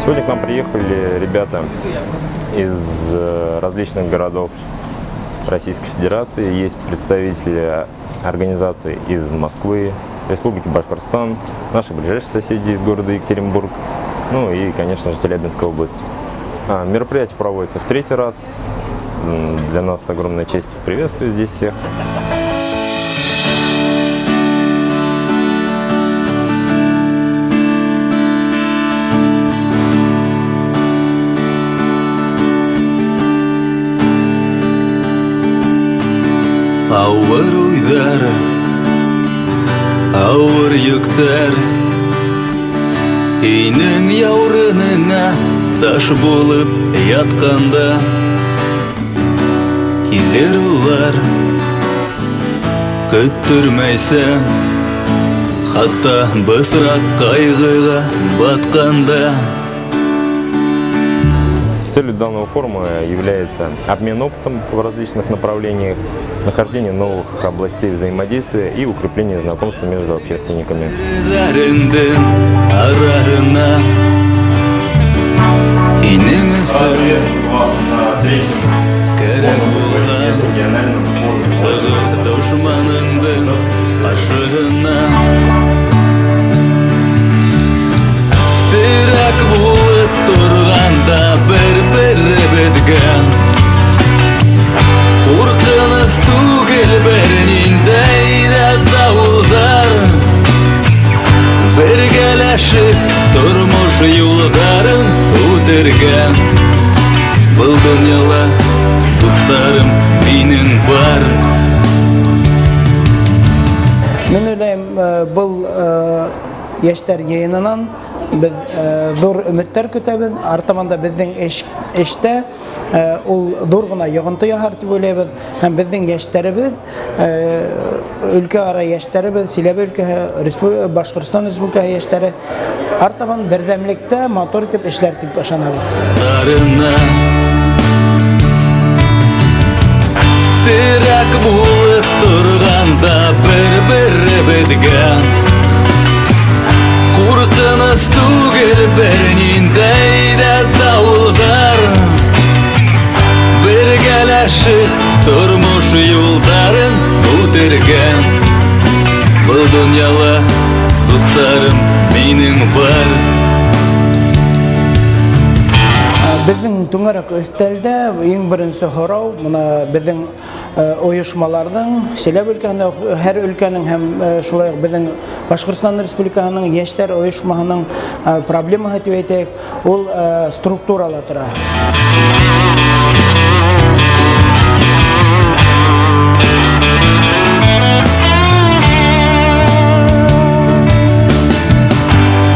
Сегодня к нам приехали ребята из различных городов Российской Федерации. Есть представители организаций из Москвы, Республики Башкортостан, наши ближайшие соседи из города Екатеринбург, ну и, конечно же, Челябинская область. Мероприятие проводится в третий раз. Для нас огромная честь приветствовать здесь всех. Ауыр уйҙар, ауыр йөктәр һинең яурыныңа таш булып ятҡанда, килер улар көттөрмәйсә, хатта бысраҡ ҡайғыға батҡанда. Целью данного форума является обмен опытом в различных направлениях, нахождение новых областей взаимодействия и укрепление знакомства между общественниками. Дәреңдең араһына һинең өсөн вас на третьем кәрәк булған региональном форуме. Сығыр дошманыңдың ҡаршыһына. Терәк булып торғанда бер-беребеҙгә, ҡурҡыныс түгел бер ниндәй ҙә дауылдар. Бергәләшеп тормош юлдарын үтергә, был донъяла дуҫтарым минең бар. Мин уйлайым, был йәштәр йыйынынан беҙ ҙур өмөттәр көтәбеҙ. Артабан да беҙҙең эштә ул ҙур ғына йоғонто яһар тип уйлайбыҙ. Һәм беҙҙең йәштәребеҙ, өлкә ара йәштәребеҙ, Силәбе өлкәһе, Башҡортостан Республикаһы йәштәре артабан берҙәмлектә матур итеп эшләр тип ышанабыҙ. Дарына терәк булып торғанда бер-беребеҙгә, ҡурҡыныс түгел бер ниндәй ҙә дауылдар. Бергәләшеп тормош юлдарын үтергә, был донъяла дуҫтарым минең бар. Беҙҙең түңәрәк өҫтәлдә иң беренсе һорау бына беҙҙең ойошмаларҙың, Силәбе өлкәһендә һәр өлкәнең һәм шулай уҡ беҙҙең Башҡортостан Республикаһының йәштәр ойошмаһының проблемаһы тип әйтәйек, ул структурала тора.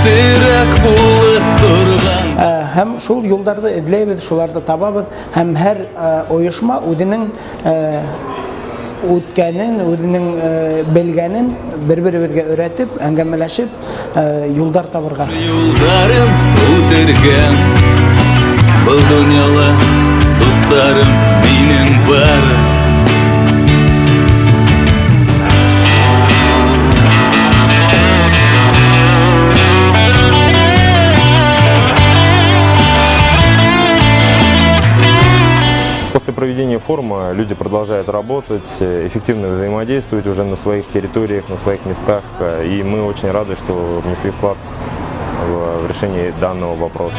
Терәк булып торған Һәм шул юлдарҙы эҙләйбеҙ, шуларҙы табабыҙ, һәм һәр ойошма үҙенең үткәнен, үҙенең белгәнен бер-беребеҙгә өйрәтеп, әңгәмәләшеп, юлдар табырға. Юлдарын үтергә, был донъяла дуҫтарым минең бар. После проведения форума люди продолжают работать, эффективно взаимодействовать уже на своих территориях, на своих местах. И мы очень рады, что внесли вклад в решение данного вопроса.